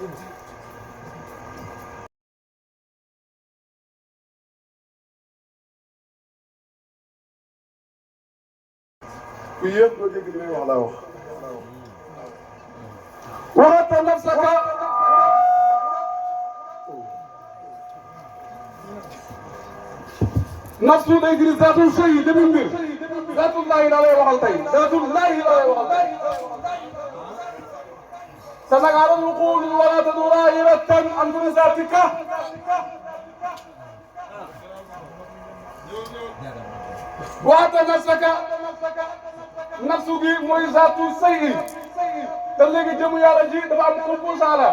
ku yëpp nga dégg li may wax laa wax. waxata nafsaka nafsu day gis zaatul sëy demul mbir zaatullahi la lay waxal tey zaatullahi la lay waxal tey. سنجعل العقول ولا تدور دائرة عن ذاتك. وأنت نفسك نفسك mooy zaatu sëy te léegi jëmu yàlla ji dafa am composant la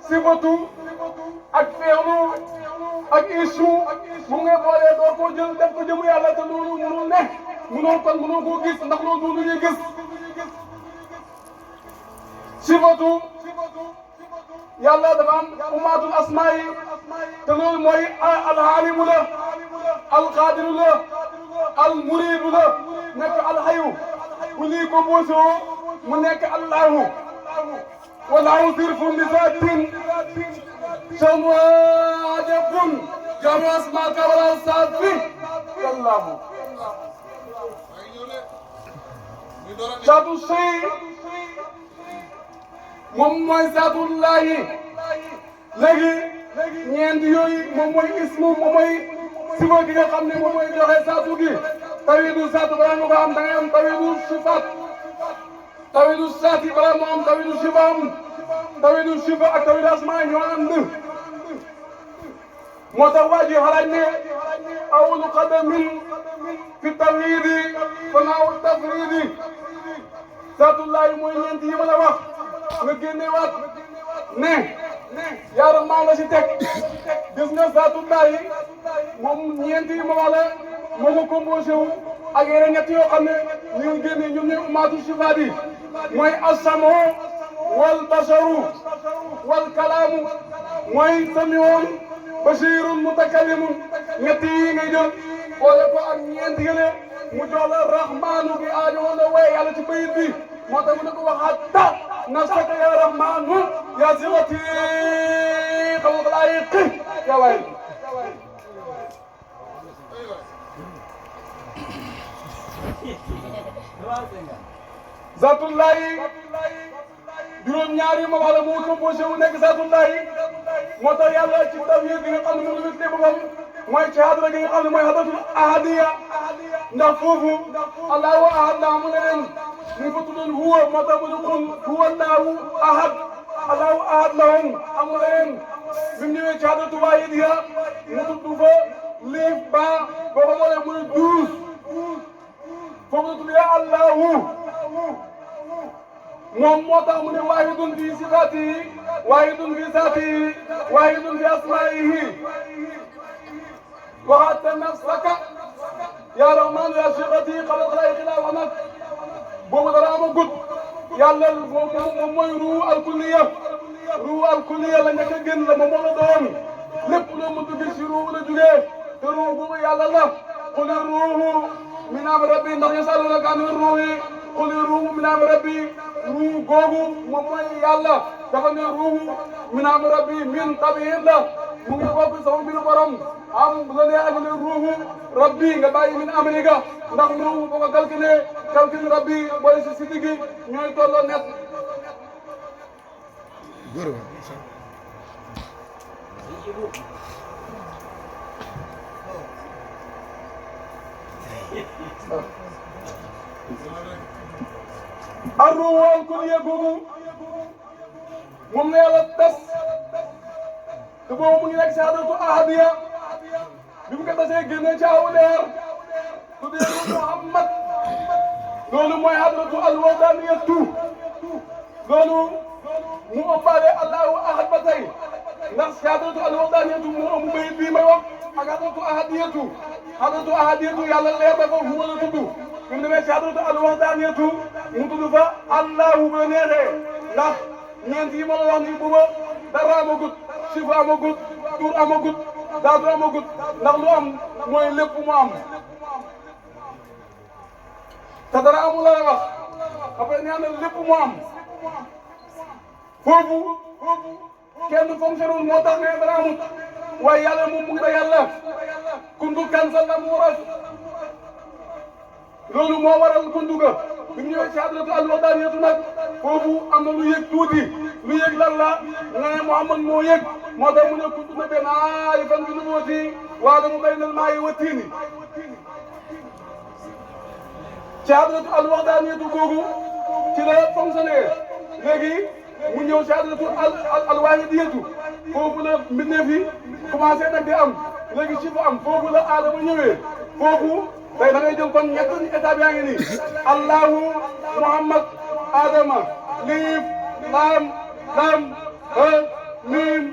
sifatu ak feexlu ak ismu mu ngi boolee doo ko jël def ko jëmu yàlla te loolu mënul ne mënoo koo gis ndax loolu du lu ñuy gis. sifatu yàlla dafa am umaatul asmaa yi te loolu mooy alxaalimu la alqaadiru la almuriidu la nekk alxayu bu lii composé woo mu nekk allahu wallahu sirfun li zaatin samwaadefun jamu asmaa kabala saafi allahu zaatu sëy moom mooy zaatullahi léegi ñeent yooyu moom mooy ismu moom mooy sifa gi nga xam ne moom mooy joxe zaatu gi tawidu zaatu balaa nga ko am da ngay am tawidu sifaat tawidu zaati balaa moo am tawidu sifa am tawidu sifa ak tawidu asmaa ñoo ànd moo tax waa ji xalaat ne awwalu qadamin fi tawhidi fanaaw tafridi zaatullahi mooy ñeent yi ma la wax nga génneewaat ne yaaram maa nga si teg gis nga zaatullahi moom ñeenti yi ma wax la moo ko composé wu ak yeneen ñett yoo xam ne ñu ngi génne ñoom ñooy umaatu sifaat yi mooy asamu wal basaru wal kalaamu mooy samiun basirun mutakallimun ñett yi ngay jël boole ko ak ñeenti yële mu jox la rahmaanu gi aajo woon na way yàlla ci bayit bi moo tax mu ne ko waxaat نفسك يا رحمن يا زغتي خلق العيق يا ويل ذات الله juróom ñaari ma wala moo composé wu nekk zaatullahi moo tax yàlla ci tawhid gi nga xam ne moom la wétlee boppam mooy ci hadra gi nga xam ne mooy hadratul ahadiya ndax foofu allahu ahad la mu leneen ñu fa tuddoon huwa moo tax mu ne kon huwa allahu ahad allahu ahad lahum amul leneen bi mu ñëwee ci hadratul wahidiya mu tudd fa liif ba boo ko moolee muy 12 foofu la tudd allahu moom moo tax mu ne waahidun fi sifaatihi waahidun fi zaatihi waahidun fi asmaa'ihi waxaata nafsaka yaa rahmaan yaa shiqati xalal xalaa'iqi laa wax nag boobu dara amagut yàlla moom mooy ruu alkulliya la njëkk a génn la moom moo la doon lépp loo mënut a gis si ruu la jugee te ruu boobu yàlla la quli ruuhu min amri rabbi ndax yasalunaka ani ruuhi quli ruuhu min amri rabbi ruu googu moom mooy yàlla dafa ne ruuhu min amri rabbi min tabiin la mu ngi bokk sama mbiru borom am bu la nee ak ne ruuhu rabbi nga bàyyi min amriga ndax ruuhu boo ko calculé rabbi boole si diggi ñooy tolloo net. الروح الكلية googu moom la yàlla tas te boobu mu ngi nekk si hadratu ahadiya bi mu ko tasee génne ci aw leer tuddee ko Muhammad loolu mooy hadratu alwadaniyatu loolu mu ëppaale allahu ahad ba tey ndax si hadratu alwadaniyatu mu ëmb bayit bii may wax ak hadratu ahadiyatu yàlla leer dafa huwa la tudd bi mu demee si hadratu alwadaniyatu mu tudd fa allahu ba neexee ndax ñeent yi ma la wax nii buba dara amagut sifa amagut tur amagut daatu amagut ndax lu am mooy lépp mu am te dara amul la wax après nee na lépp mu am foofu kenn fonctionné wul moo tax nga dara amut waaye yàlla moom mu ngi da yàlla kuntu kanzan lam yuras loolu moo waral kuntu ga bi mu ñëwee ci hadratu al-wahdaniyatu nag foofu am na lu yëg tuuti lu yëg lan la nga ne Muhammad moo yëg moo tax mu ne kuntu na benn aarifan bi nubuwwati wa adamu bayna al-maa'i wa tiini ci hadratu al-wahdaniyatu googu ci la fonctionné léegi mu ñëw ci hadratu al-waahidiyatu foofu la mbindeef yi commencé nag di am léegi ci fu am foofu la aadama ñëwee foofu tey da ngay jël kon ñetti étape yaa ngi nii Allahu Muhammad Adama liif laam lam miim